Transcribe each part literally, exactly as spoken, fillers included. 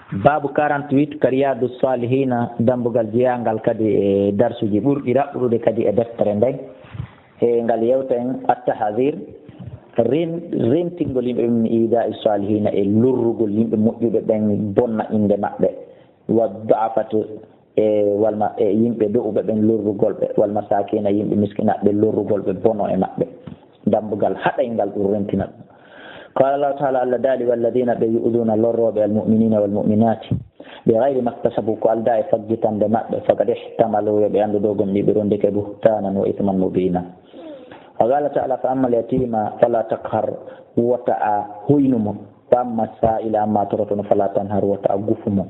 Baabu quarante-huit ka Riyadu Salihina, dambugal jeyaangal kadi e darsuuji ɓurɗi raɓɓuɗude kadi e deftere nden. E ngal yewta en at-tahzir, ren-, rentingol yimɓe ɓen min iida salihina, e lorrugol yimɓe moƴƴuɓe ɓen, bonna innde maɓɓe. Wa du'afat, e walma, e yimɓe do'uɓe ɓen lorrugol ɓe, wal masakina, yimɓe miskinaɓe lorrugol ɓe, bono e maɓɓe. Dambugal haɗayngal ɗum rentina ɗum. Qala Allahu ta'ala, Allah daali, walladina, ɓe yu'duna, lorrooɓe, almu'minina wal mu'minati, bi ghayri maktasabu, ko aldaa e faggitande maɓɓe, faqad ihtamalu, yo ɓe anndu ɗo gomɗii ɓe rondike buhtanan wa ithman mubina. Wa qala ta'ala, fa amma al yatima fala taqhar, wota a hoynu mo. Wa amma sa'ila, amma torotono, fala tanhar, wota a gufu mo.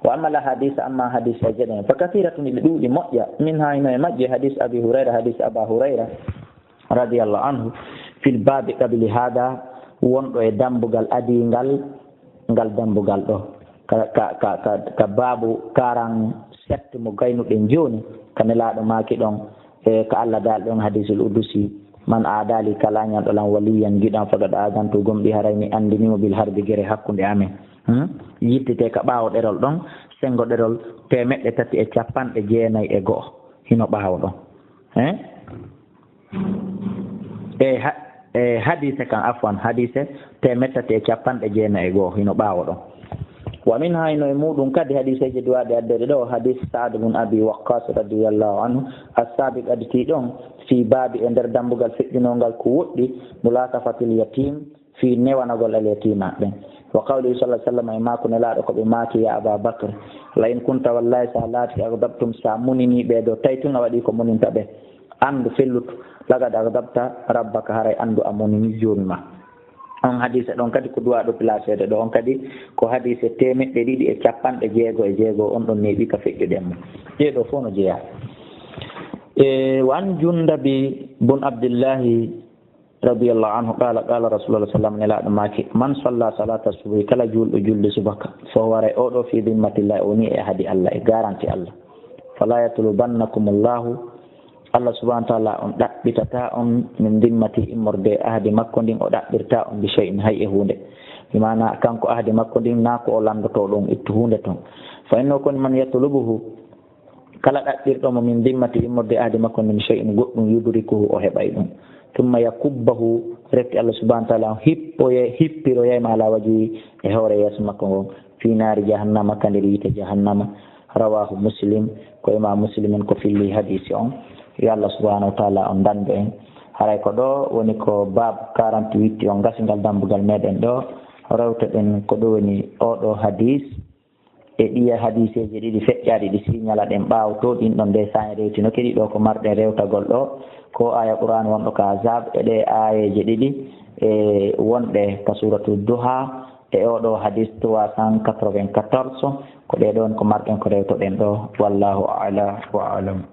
Wa amma al ahadith, amma hadiseeje ɗen, fa kathiratun, iɓe ɗuuɗi moƴƴa, minha, hino e majje, hadis Abi Hurayra, hadis Aba Hurayra, radiyallahu anhu, fil babi qabli hada, wonɗo e dambugal adingal, ngal dambugal ɗo. Ka, ka, ka, ka, ka baabu quarante-sept mo gaynuɗen jooni, ka Nelaaɗo maaki ɗon, e ka Allah daali ɗon hadisul qudusi, man aada li, kala ñanɗo lan, waliyan, giɗan, faqad aadantu, gomɗii haray mi anndini mo, bil harbi, gere hakkunde amen. Hmm? Yittite ka ɓaawo ɗerol ɗon, senngo ɗerol teemeɗɗe tati e capanɗe jeenayi e go'o, hino ɓaawo ɗon. Eh? E ha-, e hadise kan, afwan, hadise teemeɗɗe tati e capanɗe jeenayi e go'o, hino ɓaawo ɗon. Wa minha, hino e muɗum kadi hadiseeji duwaaɗi addeede ɗo, hadis Sa'd bun Abi Waqqas radiyallahu anhu, as-sabiq, additii ɗon, fi babi, e nder dambugal feƴƴunongal ko woɗɗi, mulatafatil yatim, fii newanagol al yatiimaaɓe ɓen. Wa qawlihi sallallahu alaihi wasallam, e maako Nelaaɗo ko ɓe maaki, ya Aba Bakr, la in kunta, wallahi, sa laati, aghdabtum, sa munini ɓe ɗo, tawi tun a waɗi ko muninta ɓe, anndu, fellutu, laqad aghdabta rabbaka, haray anndu a munini Joomi ma. On hadise ɗon kadi ko duwaaɗo placeede ɗo, on kadi ko hadise teemeɗɗe ɗiɗi e capanɗe jeego e jeego, on ɗon neeɓi ka feƴƴuɗen mo. Ɗee ɗo fof no jeyaa. E, wa an Jundabi bun Abdillahi radiyallahu anhu, qala, qala Rasulullah sallallahu alaihi wasallam, Nelaaɗo maaki, man salla salata subhi, kala juulɗo julde subaka, fo waray o ɗo fi dhimmatillah, o woni e ahadi Allah, e garanti Allah. Fala yatlubannakumullahu, Allah subhanahu wa ta'ala on ɗaɓɓitata on min dhimmati, immorde e ahadi makko ndin, o ɗaɓɓirta on bi shay'in, hay e huunde. Bi maana kanko ahadi makko ndin na ko o landoto ɗon ittu huunde ton. Fa innahu, kon man yatlubuhu, kala ɗaɓɓirɗo mo min dhimmati, immorde e ahdi makko ndin, shay'in, goɗɗum, yudrikuhu, o heɓay ɗum. Thumma yakubbahu, refti Allah subhanahu wa ta'ala on hippoye-, hippiroyay ma ala wajhi, e hoore yeeso makko ngon, fi naari jahannama, ka nder yiite jahannama. Rawahu Muslim, ko Imam Muslim en ko filli hadisi on. Yo Allah subhanahu wa ta'ala on dandu en. Haray ko ɗo woni ko bab quarante-huit on, gasingal dambugal meɗen ɗo. Rewtoɗen ko ɗo woni oɗo hadis. E ɗiya hadiseeji ɗiɗi feƴƴaaɗi ɗi siñala ɗen ɓaawo to, ɗin ɗon nde saa'i rewtino kedi ɗo ko marɗen rewtagol ɗo, ko aya Qur'an wonɗo ka Ahzab, e ɗe aayeeje ɗiɗi, e wonɗe ka Suratu Duha, e oɗo hadis trois cent quatre-vingt-quatorze, ko ɗe ɗon ko marɗen ko rewtoɗen ɗo. Wallahu a'la wa a'lam.